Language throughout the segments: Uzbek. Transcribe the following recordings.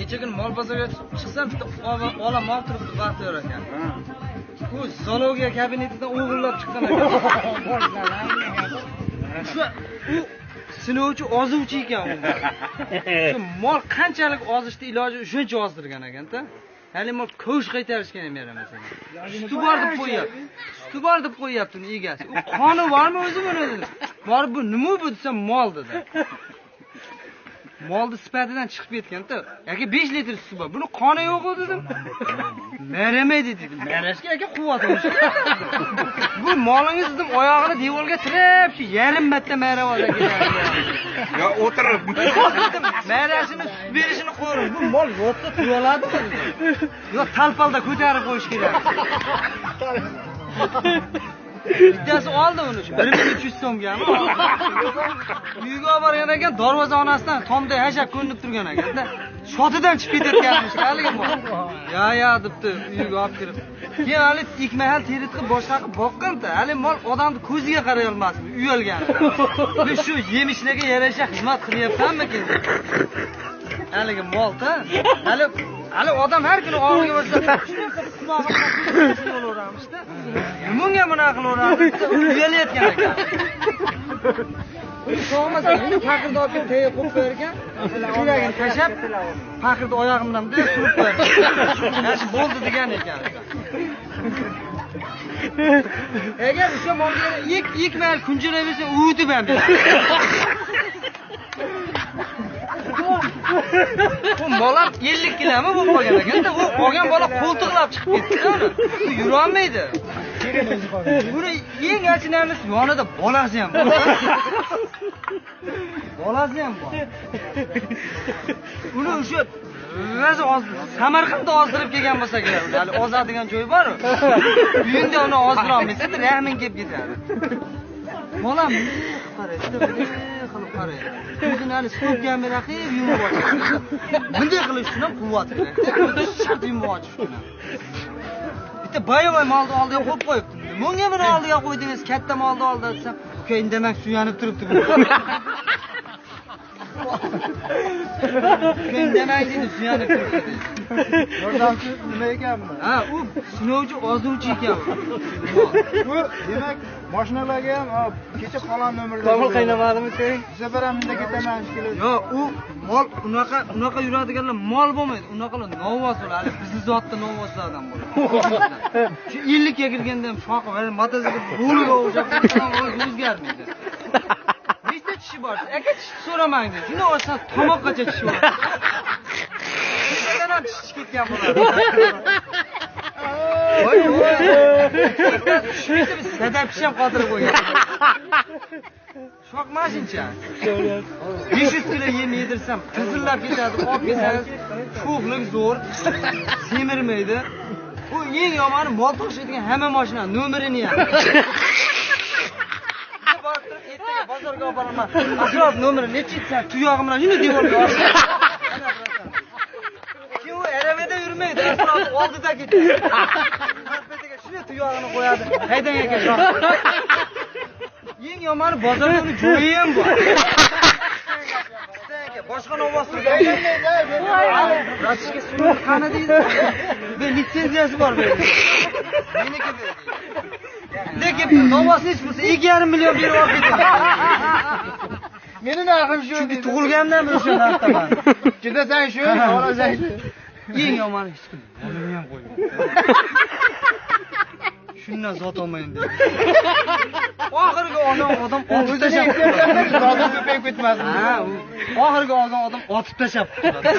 Necha kun mol bozorga chiqsam, bitta ola mol turibdi, baxtiyor ekan. U zoologiya kabinetidan o'g'irlab chiqqan ekan. Shu u sinovchi ozuvchi ekan u. Shu mol qanchalik ozishni iloji shuncha ozdirgan ekanda. Hali mol ko'sh qaytarishgan ham yaramas ekan. Suti bor deb qo'yyapti. Suti bor deb qo'yyapti uni egasi. U qoni bormi o'zi buni dedi. Borib bu nima bu desam mol dedi. Molni sifatidan chiqib ketgan-da. Aka 5 litr suti bor. Buni qoni yo'q dedim. Maramaydi dedim. Marashga aka quvvat o'sha. Bu molingiz dedim oyog'ini devorga tirab shu yarim marta marab oladi. Yo o'tirib. Marashini sut berishini qo'ying. Bu mol yotsa tura oladimi dedim. Yo talpalda ko'tarib qo'yish kerak. Bittasi oldi uni shu 1300 so'mgami? Uyga olib borgan ekan, darvoza onasidan tomda hashak ko'rinib turgan ekanda. Shotidan chiqib ketayotganmish haligi mol. Ya ya debdi uyga olib kirib. Keyin hali ikmahal teri tiqib boshqa qilib boqqan-da, hali mol odamni ko'ziga qaray olmasmi, uyalgan. Men shu yemishlarga yarasha xizmat qilyapmanmikin? Haligi molda, hali odam har kuni og'ziga borsa, shunday qilib qulog'i bilan bo'laveramiz-da. Nimaga bunaqa qilaveramiz? Uyalayotgan ekan. Uni sog'masa, uni paqirni olib kelib tagiga qo'yib qo'yar ekan, yuragini tashlab, paqirni oyog'i bilan bunday surib qo'yar. Mana shu bo'ldi degan ekan. Agar o'sha molga ikki mahal kunjiraversa, uvutib ham beradi. Bu mol ham 50 kilomi bo'lib qolgan ekanda, u olgan bola qo'ltiqlab chiqib ketdi uni. U yura olmaydi. Buni eng achinarlisi yonida bolasi ham bor. Bolasi ham bor. Uni o'sha rosa Samarqandda ozdirib kelgan bo'lsa kerak. Hali ozadigan joyi bor-ku. Uyingda uni ozdira olmaysiz, rahming kelib ketadi. Bolam qaraydi, qilib qaraydi. Ko'zini hali stop kamera qilib yumib ochadi. Bunday qilish uchun ham quvvat kerak. Shart yumib ochish uchun ham. Bitta boyavoy molni oldiga qo'yib qo'yibdi. Bunga buni oldiga qo'ydingiz, katta molni oldiga desam, uka indamay suyanib turibdi bu. Uka indamay deydi, suyanib turibdi. Yordamchi nima ekanmi? Ha, u sinovchi ozuvchi ekan. Bu demak mashinalarga ham kecha falon nomerda. Komil qaynamadimi sen? Bu safar ham unda ketaman shekilli. Yo'q, u mol unaqa yuradiganlar mol bo'lmaydi. Unaqalar novvos bo'ladi. Bizni zotda novvoslardan bo'ladi. Shu 50 ga kirganda ham shoqi, mototsikl bo'liga o'xshab o'zgarmaydi. Nechta tishi bor? Aka tishni so'ramang deydi. Shuni olsan tomoqqacha tishi bor. Shundan ham tish ketgan bo'ladi. Voy voy. Shuni biz sadab tish ham qotirib qo'ygan. Shoq mashincha. 500 kilo yem yedirsam tizillab ketadi, olib kelsangiz sho'xlik zo'r, semirmaydi. U eng yomoni mol toshiydigan hamma mashina nomerini ham. Borib turib ertaga bozorga olib boraman. Atrof nomeri necha desa, tuyog'i bilan shuni devorga osib. Keyin u aravada yurmaydi, atrof oldida ketadi. Qarpetiga shuni tuyog'ini qo'yadi. Haydang aka shoq. Eng yomoni bozorda uni joyi ham bor. Boshqa novvos turgan. Ratishga suvni qani deydi. Bu litsenziyasi bor bu. Meniki bu. Lekin novvos nech bo'lsa 2,5 million berib olib ketadi. Meni narxim shu. Chunki tug'ilgandan beri o'sha narxdaman. Chidasan shu, olasan shu. Eng yomoni hech kim molini ham qo'ymaydi. Shundan zot olmayin dedi. Oxirgi olgan odam otib tashlab zoti ko'payib ketmasin. Ha, oxirgi olgan odam otib tashlab qutuladi.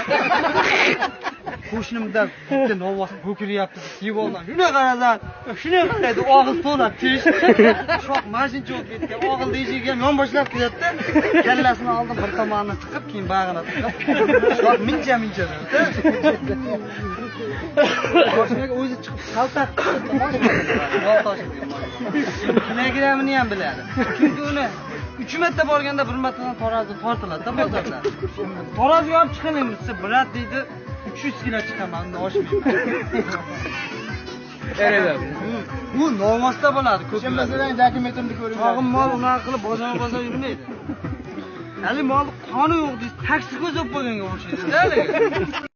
Qo'shnimda bitta novvos bo'kiryapti, devordan shunday qarasan, shunday qaraydi, og'iz to'la tish. Shoq mashincha bo'lib ketgan, og'il deshiga ham yonboshlab ketadi. Kallasini oldim, bir tomonini tiqib, keyin bag'rini tiqib. Shoq mincha mincha dedi. Boshimga o'zi chiqib saltaq qildi. Mol toshiydigan. Kilogrammini ham biladi. Chunki uni 3 marta borganda bir martadan tarozi tortiladi-da bozorda. Taroziga olib chiqaling desa, brat deydi, 300 kilo chiqaman, undan oshmayman. Bu novvosda bo'ladi ko'p. Ishonmasalang dokumentimni ko'ring. Tog'im mol unaqa qilib bozor-bozor yurmaydi. Hali molni qoni yo'q deysiz, taksikoz bo'lib qo'yganga o'xshaydi-da haligi.